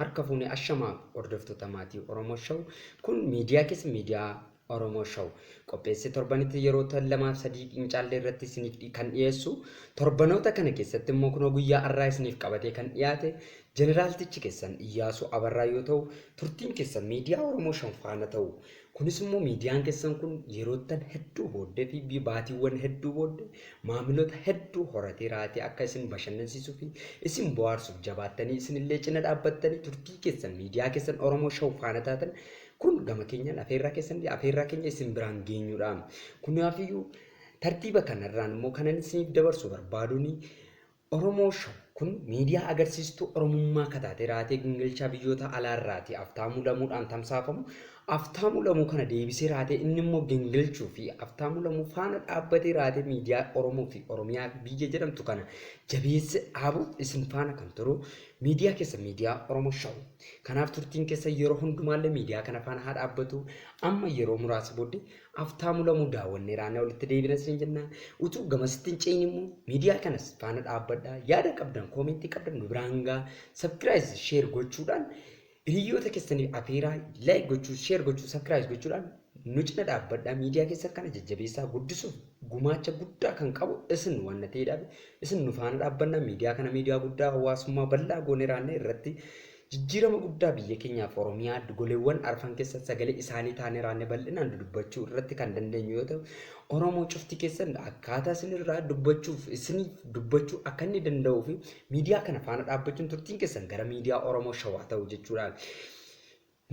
Harka fuunee ashamaa hordoftoota maatii Oromoo Show. Kun miidiyaa keessa miidiyaa Oromoo Show. Qopheessee torbanitti yeroo lamaaf sadii hin caalle irratti isiniif kan dhiyeessu. Torbanoota kana keessatti immoo kunoo guyyaa har'aa isiniif qabatee kan dhiyaate jeneraaltichi keessan Iyyaasuu Abarraa yoo ta'u, turtiin keessan miidiyaa Oromoo Show faana ta'u. Kunis immoo miidiyaan keessan kun yeroottan hedduu booddee fi baatiiwwan hedduu booddee maamiloota hedduu horatee raatee akka isin bashannansiisuu fi isin bohaarsuuf jabaattanii isinillee cina dhaabbattanii turtii keessan miidiyaa keessan Oromoo Show faana taatan kun gama keenyaan afeerraa keessan afeerraa keenya isin biraan geenyuudha. Kanaafiyyuu tartiiba kanarraan immoo kanan isiniif dabarsu barbaaduun Oromoo Show kun miidiyaa agarsiistuu Oromummaa kataatee raatee gingilchaa biyyoota alaarraati Aftaamuu Lamuudhaan tamsaafamu. Aftaamuu Lamuu kana deebisee raatee inni immoo gingilchuu fi Aftaamuu Lamuu faana dhaabbatee raatee miidiyaa Oromoo fi Oromiyaa biyya jedhamtu kana jabeessee dhaabuuf isin faana kan turu miidiyaa keessa miidiyaa Oromoo Show. Kanaaf turtiin keessa yeroo hundumaallee miidiyaa kana faana haa dhaabbatu. Amma yeroo muraasa booddee Aftaamuu Lamuu daawwannee raannee walitti deebina isin jenna. Utuu gamasitti hin cehin immoo miidiyaa kanas faana dhaabbadhaa. Yaada qabdan, koomentii qabdan nu biraan gahaa. Sabskiraayis, sheer gochuudhaan hiriyoota keessaniif afeeraa, laayik gochuu, sheer gochuu, sabskiraayis gochuudhaan nu cina dhaabbadhaa. Miidiyaa keessan kana jajjabeessaa guddisuuf gumaacha guddaa kan qabu isin waan ta'eedhaaf isin nu faana dhaabbannaa. Miidiyaa kana miidiyaa guddaa hawaasummaa bal'aa goonee raannee irratti jijjiirama guddaa biyya keenyaaf Oromiyaa goleewwan arfan keessa sagalee isaanii taanee raannee bal'inaan dubbachuu irratti kan dandeenyu yoo ta'u, Oromoo cufti keessan akkaataa isinirraa dubbachuuf isiniif dubbachuu akka inni danda'uu fi miidiyaa kana faana dhaabbachuun turtiin keessan gara miidiyaa Oromoo Shawaa ta'u jechuudha.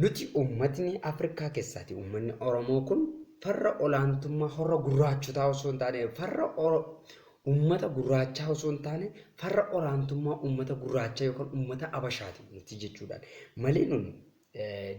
Nuti uummatni Afrikaa keessaati uummanni Oromoo kun farra olaantummaa horra gurraachotaa osoo hin taane farra uummata gurraachaa osoo hin taane farra olaantummaa uummata gurraachaa yookaan uummata Abashaati nuti jechuudhaan. Malee nun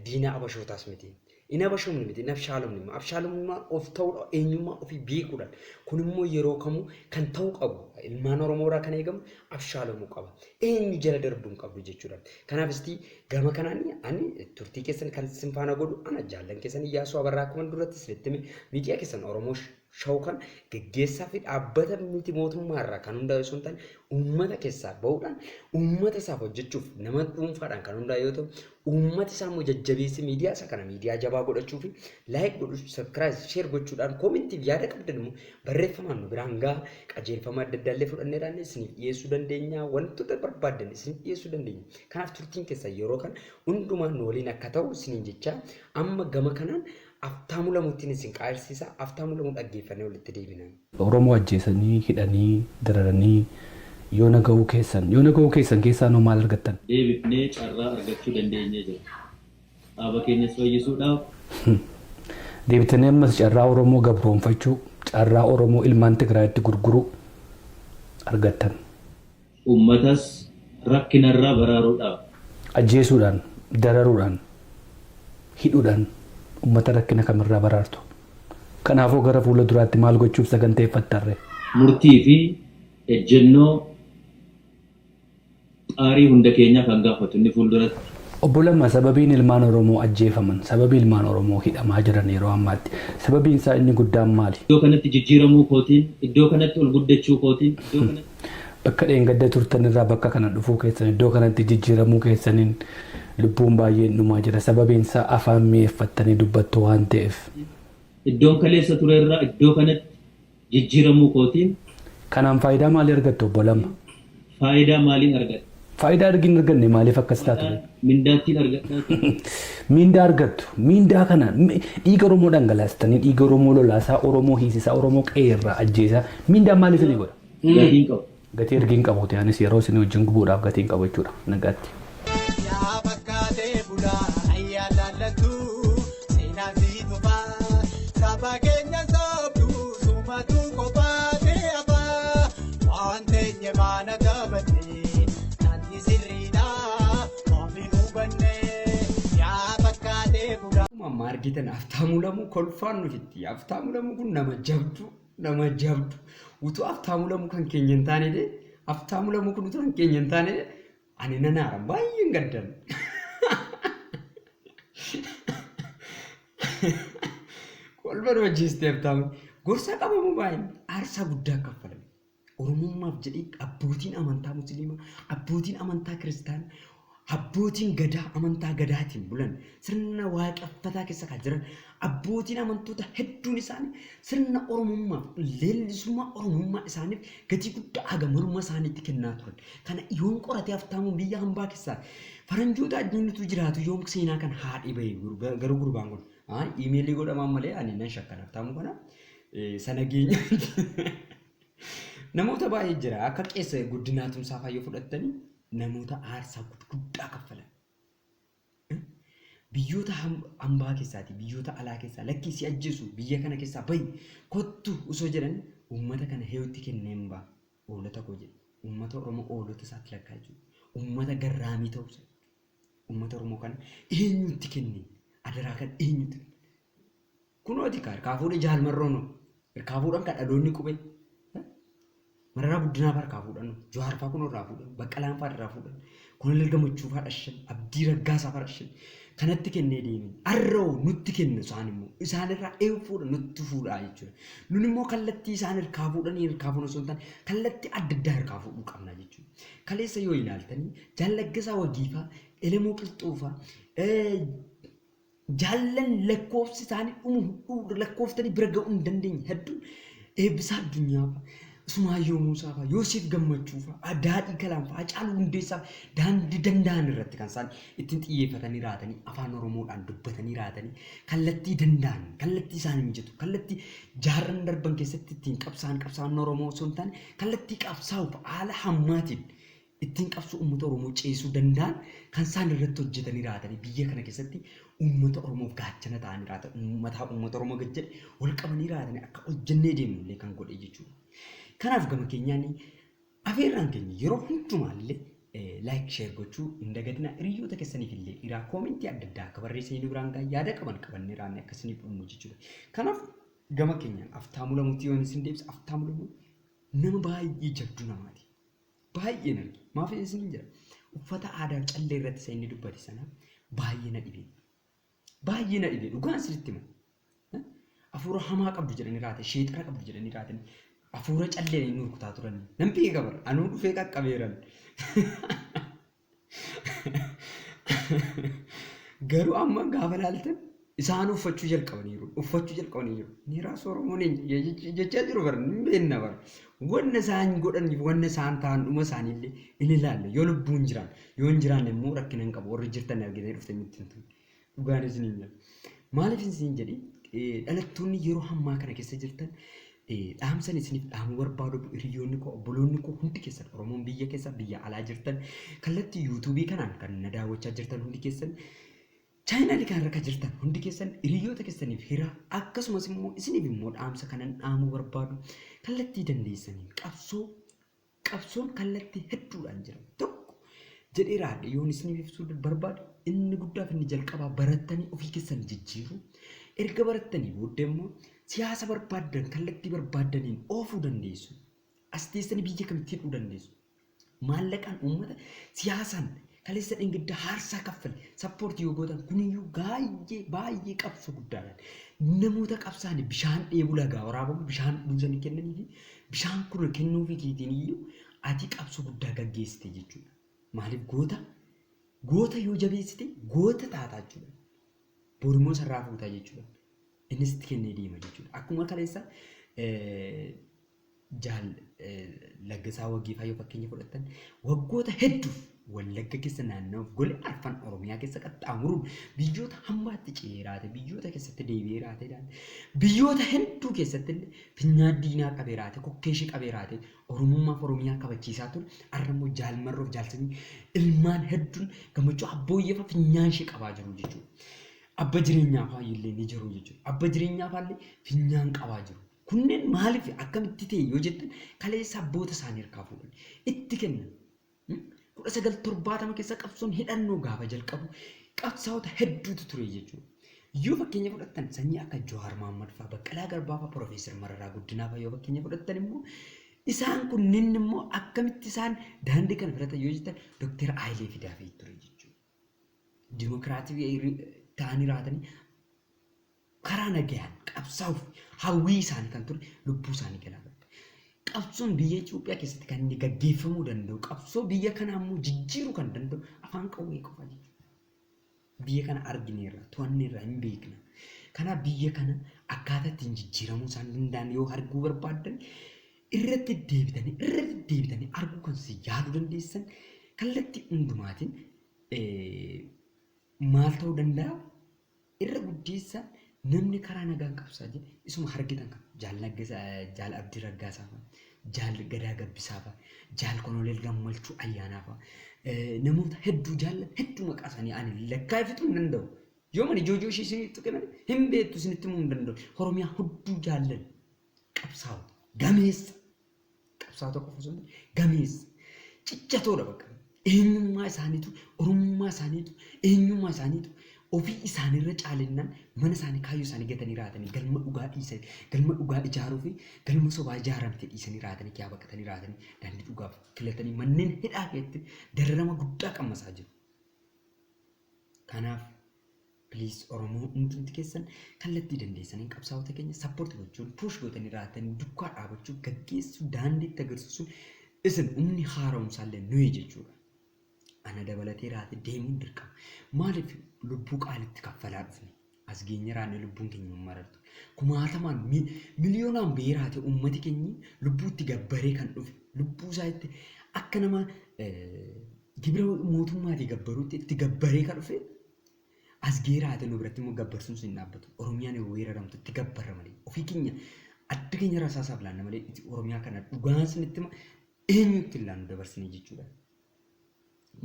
diina Abashootaas miti. In abashoomni miti, in abshaalomni miti. Abshaalomummaan of ta'uudha, eenyummaa ofii beekuudhaan. Kun immoo yeroo kamuu kan ta'uu qabu. Ilmaan Oromoo irraa kan eegamu abshaalomuu qaba. Eenyu jala darbuu hin qabdu jechuudha. Kanaaf isti gama kanaan ani turtii keessan kan isin faana godhu ana jaallan keessan Iyyaasuu Abarraa akkuma duratti isinitti hime miidiyaa keessan Oromoo Show kan geggeessaa fi dhaabbata miti mootummaa irraa kan hundaa'e osoo hin taane uummata keessaa bahuudhaan uummata isaaf hojjechuuf nama dhuunfaadhaan kan hundaa'e yoo ta'u uummata isaa immoo jajjabeessee miidiyaa isaa kana miidiyaa jabaa godhachuu fi laayik godhuu, sabskiraayib, sheer gochuudhaan koomintiif yaada qabdan immoo barreeffamaan nu biraan gahaa. Qajeelfama adda addaa illee fudhanneedhaan isiniif dhiyeessuu dandeenya. Wantoota barbaaddan isiniif dhiyeessuu dandeenya. Kanaaf turtiin keessan yeroo kana hundumaa nu waliin akka ta'u isiniin jechaa amma gama kanaan Aftaamuu Lamuuttiin isin qaayirsiisa. Aftaamuu Lamuu dhaggeeffannee walitti deebina. Oromoo ajjeesanii, hidhanii, dararanii yoona gahuu keessan, yoona gahuu keessan keessaa noo maal argattan? Deebifnee carraa argachuu dandeenyee jirra. Dhaaba keenyas fayyisuudhaaf. Deebitanii ammas carraa Oromoo gabroomfachuu, carraa Oromoo ilmaan Tigraayitti gurguruu argattan. Uummatas rakkinarraa baraaruudhaaf. Ajjeesuudhaan, dararuudhaan, hidhuudhaan uummata rakkina kamirraa baraartu? Kanaafoo gara fuula duraatti maal gochuuf saganteeffattan ree? Murtii fi ejjennoo xaarii hunda keenyaa kan gaafatu inni fuulduratti. Obbo Lammaa, sababiin ilmaan Oromoo ajjeefaman, sababii ilmaan Oromoo hidhamaa jiran yeroo ammaatti, sababiin isaa inni guddaan maali? Iddoo kanatti jijjiiramuu kootiin, iddoo kanatti ol guddachuu kootiin, iddoo kanatti. Bakka dheengadda turtan irraa bakka kana dhufuu keessan, iddoo kanatti jijjiiramuu keessaniin lubbuun baay'een dhumaa jira. Sababiin isaa afaan mi'eeffattanii dubbattu waan ta'eef. Iddoon kaleessa ture irraa iddoo kanatti jijjiiramuu kootiin. Kanaan faayidaa maalii argattu Obbo Lamma? Faayidaa maaliin argadha? Faayidaa ergi hin arganne maaliif akkas taatu ree? Mindaattiin argadhaa ture. Mindaa argattu. Mindaa kana dhiiga Oromoo dhangalaastanii, dhiiga Oromoo lolaasaa, Oromoo hiisisaa, Oromoo qe'ee irraa ajjeesaa mindaan maal isinii godha? Gatii hin qabu. Gatii ergi hin qabuuti anis yeroo isinii wajjin gubuudhaaf gatii hin qabu jechuudha. Nagaatti. Yaa fakkaatee bulaa ayyaa laallattuu seenaan si tufaa saba keenya sobdu sumatu kophaatee hafaa waan teenye maana taphanne nanni sirriidha of hin hubanne yaa fakkaatee bulaa. Akkuma amma argitan Aftaamuu Lamuu kolfaan nu fixxi. Aftaamuu Lamuu kun nama jabduu, nama jabdu. Utuu Aftaamuu Lamuu kan keenya hin taane ta'e, Aftaamuu Lamuu kun utuu kan keenya hin taane ta'e, ani nan aara baay'een gaddan. Kolfa nu ajjeeste Aftaamuu. Gorsaa qabamu baay'een aarsaa guddaa kaffalame. Oromummaaf jedhee abbootiin amantaa Musliimaa, abbootiin amantaa Kiristaanaa, Abbootiin gadaa amantaa gadaatiin bulan sirna waaqeffataa keessa kan jiran abbootiin amantoota hedduun isaanii sirna Oromummaaf leellisummaa Oromummaa isaaniif gatii guddaa haga morma isaaniitti kennaa turan. Kana yoom qoratee Haftaamuun biyya hambaa keessaa faranjoota addunyaatu jiraatu yoom seenaa kana haadhee bahe garuu gurbaan kun iimeelii godhamaan malee ani nan shakkan Haftaamuu kana sana geenya. Namoota baay'ee jira akka qeessa Guddinaa Tumsaa fa'aa yoo fudhattanii namoota aarsaa guddaa kaffalan. Biyyoota hambaa keessaati, biyyoota alaa keessaa lakkii si ajjeesu biyya kana keessaa bahi kottu osoo jedhan uummata kana heewutti kenneen ba'a. Oolota koo jedhe. Uummata Oromoo oolota isaatti lakkaa jechuudha. Uummata garraamii ta'uusa. Uummata Oromoo kana eenyutti kenne? Adaraa kan eenyutti kenne? Kunooti harkaa fuudhee Jaalmarroon harkaa fuudhan kan dhaloonni qubee. Mararaa Guddinaa fa'aa harkaa fuudhan, Jawaar fa'aa kunoo irraa fuudhan, Baqqalaan fa'aa irraa fuudhan, Koloneel Gammachuu fa'aa dhashan, Abdii Raggaasaa fa'aa dhashan. Kanatti kennee deeme. Arroo nutti kenna isaan immoo. Isaan irraa eenyu fuudha nutti fuudhaa jechuudha. Nun immoo kallattii isaan harkaa fuudhanii harkaa fuudhan osoo hin taane kallattii adda addaa harkaa fuudhuu qabna jechuudha. Kaleessa yoo ilaaltanii Jaallaggasaa Wagiifaa, Elemoo Qilxuufaa, jaallan lakkoofsi isaanii dhumu lakkooftanii bira ga'uu hin dandeenye hedduun Eebbisaa Addunyaa fa'a, Usmaayyoo Muusaa fa'a, Yoosef Gammachuu fa'a, Daadhii Kalaan fa'a, Hacaaluu Hundeessaa fa'a daandii danda'an irratti kan isaan ittiin xiyyeeffatanii raatanii afaan Oromoodhaan dubbatanii raatanii kallattii danda'an, kallattii isaanii mijatu, kallattii jaarran darban keessatti ittiin qabsaa'an qabsaa'an Oromoo osoo hin taane kallattii qabsaa'uuf haala hammaatiin ittiin qabsoo uummata Oromoo ceesuu danda'an kan isaan irratti hojjetanii raatanii biyya kana keessatti uummata Oromoof gaachana ta'anii raatan mataa uummata Oromoo gad jedhe wal qabanii raatanii akka hojjennee deemnu illee kan godhe jechuudha. Kanaaf gama keenyaan afeerraan keenya yeroo hundumaallee like share gochuu hin dagatinaa hiriyoota keessaniif illee dhiraa koomentii adda addaa akka barreessanii nu biraan gahan yaada qaban qabannee raannee akkasiniif dhumnu jechuudha. Kanaaf gama keenyaan Haftaamuu Lamuutti yoon isin deebise Haftaamuu Lamuu nama baay'ee jabduu namaati. Baay'een arge. Maaf isin jedha? Uffata aadaa callee irratti isa inni dubbate sana baay'ee na dhibe. Baay'ee na dhibe. Dhugaan isinitti hima. Hafuura hamaa qabdu jedhanii raate, sheexana qabdu jedhanii raate. Hafuura callee inni rukutaa turan. Nan beeka bara. Anuu dhufee qaqqabeeran. Garuu amma gaafa ilaaltan isaan uffachuu jalqabaniiru. Uffachuu jalqabaniiru. Ni raas Oromoon eenyu jechaa jiru bara. Ni beekna bara. Wanna isaan godhaniif wanna isaan ta'an dhuma isaaniillee in ilaalla. Yoo lubbuun jiraan yoo hin jiraanne immoo rakkina hin qabu. Warri jirtan argitanii dhuftanii nutti hin tolu. Dhugaan isiniin jedha. Maaliif isiniin jedhi dhalattoonni yeroo ammaa kana keessa jirtan dhaamsan isiniif dhaamuu barbaadu hiriyoonni koo obboloonni koo hundi keessan Oromoon biyya keessa biyya alaa jirtan kallattii yuutuubii kanaan kan na daawwachaa jirtan hundi keessan chaayinaalii kanarra kan jirtan hundi keessan hiriyoota keessaniif hiraa akkasumas immoo isiniif immoo dhaamsa kanan dhaamuu barbaadu kallattii dandeessaniin qabsoo qabsoon kallattii hedduudhaan jira tokko jedhee raadhe yoon isiniif ibsuu barbaadu inni guddaaf inni jalqabaa barattanii ofii keessan jijjiiruu erga barattanii booddee immoo siyaasa barbaaddan kallattii barbaaddaniin oofuu dandeessu. As teessanii biyya kamitti hidhuu dandeessu. Maallaqaan uummata siyaasaan kaleessa dhingidda haarsaa kaffale sappoortii yoo gootan kuniyyuu baay'ee baay'ee qabsoo guddaadha. Namoota qabsaanii bishaan dheebuu lagaa waraabamu bishaan buusanii kennanii fi bishaan kun kennuufii keetiin iyyuu ati qabsoo guddaa gaggeessite jechuudha. Maaliif goota goota yoo jabeessite goota taataa jechuudha. Borimmoo sarraa fuutaa jechuudha. Innis itti kennee deema jechuudha. Akkuma kaleessa jaal Laggasaa Waggii fa'aa yoo fakkeenya fudhattan waggoota hedduuf Wallagga keessa naanna'uuf golee arfan Oromiyaa keessa qaxxaamuruun biyyoota hambaatti ce'ee biyyoota keessatti deebi'ee raate biyyoota hedduu keessatti illee finyaan diinaa qabee raate kokkeeshii qabee raate Oromummaaf Oromiyaa kabachiisaa ture har'a immoo jaalmarroof jaalsanyii ilmaan hedduun gammachuu abbooyyee fa'aa finyaan ishee qabaa jiru jechuudha. Abba jireenyaa fa'aa illee ni jiru jechuudha. Abba jireenyaa fa'aa illee finyaan qabaa jiru. Kunneen maaliif akkamitti ta'e yoo jettan kaleessa abboota isaanii harkaa fuudhan itti kennan. 1970 keessa qabsoon hidhannoo gaafa jalqabu qabsaa'ota hedduutu ture jechuudha. Yoo fakkeenya fudhattan sanyii akka Jawaar Mohammad fa'aa, Baqqalaa Garbaa fa'aa, Profeesar Mararaa Guddinaa fa'aa yoo fakkeenya fudhattan immoo isaan kunneen immoo akkamitti isaan daandii kana filatan yoo jettan Dooktar Hayilee Fidaa fa'i ture jechuudha. Dimokiraatii ta'anii raatanii karaa nagayaan qabsaa'uuf hawwii isaanii kan ture lubbuu isaanii galaafatan. Qabsoon biyya Itoophiyaa keessatti kan inni gaggeeffamuu danda'u, qabsoo biyya kanaa immoo jijjiiruu kan danda'u afaan qawwee qofa jechuudha. Biyya kana argineerra, to'anneerra hin beekna. Kanaaf biyya kana akkaataa ittiin jijjiiramuu isaan danda'an yoo arguu barbaaddan irratti deebitanii irra deddeebitanii arguu kan si yaaduu dandeessan kallattii hundumaatiin maal ta'uu danda'a? Irra guddeessa namni karaa nagaan qabsaa jedhe isuma argitan kan Jaal Naggasaa, Jaal Abdii Raggaasaa fa'a, Jaal Gadaa Gabbisaa fa'a, Jaal Koloneel Gammachuu Ayyaanaa fa'a, namoota hedduu jaalla hedduu maqaa isaanii ani lakkaa'ee fixuu hin danda'u. Yoo mani joojoo ishee isinii tuqe malee hin beektu isinitti himuu hin danda'u. Oromiyaa hedduu jaallan qabsaa'ota gameessa qabsaa'ota qofa osoo hin ta'in gameessa ciccatoodha bakka. Eenyummaa isaaniitu Oromummaa isaaniitu eenyummaa isaaniitu ofii isaaniirra caalinnaan mana isaanii kaayyoo isaanii gatanii raatanii galma dhugaa dhiisanii galma dhugaa ijaaruu fi galma sobaa ijaaramte dhiisanii raatanii kiyaa baqatanii raatanii daandii dhugaaf filatanii manneen hidhaa keessatti dararama guddaa qammasaa jiru. Kanaaf please Oromoo hundumti keessan kallattii dandeessaniin qabsaa'ota keenya support gochuun push gootanii raatanii dukkaa dhaabachuu gaggeessuu daandiitti agarsiisuun isin humni haaromsaallee nuyi jechuudha. Ana dabalatee raate deemuun dirqama. Maaliif lubbuu qaalitti kaffalaa dhufne? As geenye raanne lubbuun keenya hin marartu. Kumaatamaan miliyoonaan ba'ee raate uummati keenyi lubbuu itti gabbaree kan dhufe lubbuu isaa itti akka nama gibira mootummaatii gabbaruutti itti gabbaree kan dhufe as gahee raate nu biratti immoo gabbarsuun sun hin dhaabbatu. Oromiyaan yoo weeraramtu itti gabbarra malee ofii keenya adda keenya rasaasaaf laanna malee Oromiyaa kana dhugaan sinitti hima eenyutti hin laannu dabarsinee jechuudha.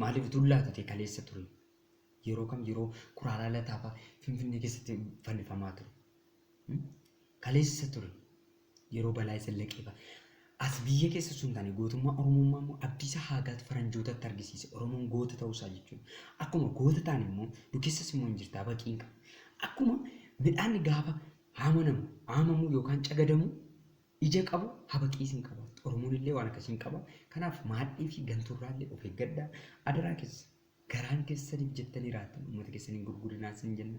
Maaliif utuu laatu ta'e kaleessa ture. Yeroo kam yeroo kuraalaa lataa fa'a Finfinnee keessatti fannifamaa ture. Kaleessa ture. Yeroo balaa isa laqee fa'a. As biyya keessa sun taane gootummaa Oromummaa immoo Abdiisaa Haagaatu faranjootatti argisiise. Oromoon goota ta'uusaa jechuudha. Akkuma goota ta'an immoo nu keessas immoo hin jirta baqiin qaba. Akkuma midhaan gaafa haamanamu, haamamu yookaan cagadamu ija qabu habaqiis hin qabaattu. Oromoon illee waan akkasii hin qaba. Kanaaf maadhii fi ganturraa illee of eeggadhaa. Adaraa keessa garaan keessaniif jettanii raattan uummata keessaniin gurgurinaa isin jenna.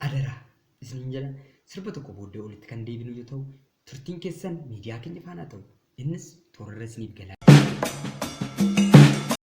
Adaraa isiniin jedha. Sirba tokko booddee olitti kan deebinu yoo ta'u turtiin keessan miidiyaa keenya faana ta'u innis toorarra isiniif galaa.